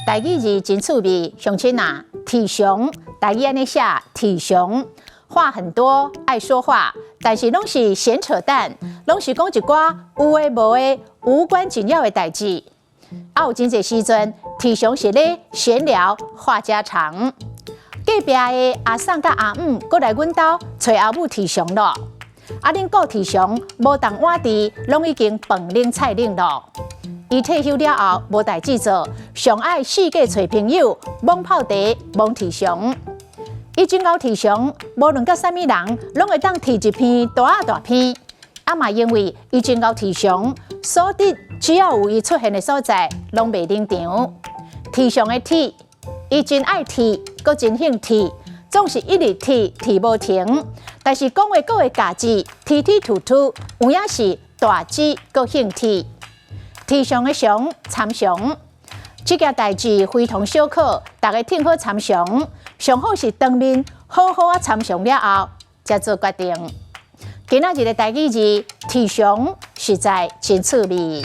台語字真趣味，鄉親啊，鐵雄，台語按呢寫，鐵雄，話很多，愛說話，但是攏是閒扯淡，攏是講一寡有的無的、無關緊要的代誌。啊，有真濟時陣，鐵雄是咧閒聊、話家常。隔壁的阿嬸佮阿姆閣來阮兜揣阿母鐵雄囉。啊，恁顧鐵雄無動碗箸，攏已經飯冷菜冷囉。伊退休了後無代誌做，上愛四界揣朋友，摸泡茶、摸鐵雄。伊真𠢕鐵雄，無論佮啥物人，攏會當鐵一篇大仔大篇。啊嘛，因為伊真𠢕鐵雄，所以只要有伊出現的所在，攏袂冷場。鐵雄的鐵，伊真愛鐵，閣真興鐵，總是一直鐵鐵無停。但是講話閣會咬字，鐵鐵吐吐，有影是大舌閣興鐵。鐵雄的雄參詳，這件代誌非同小可，大家聽好參詳，上好是當面好好仔參詳了後，才做決定。今仔日的台語字鐵雄實在真趣味。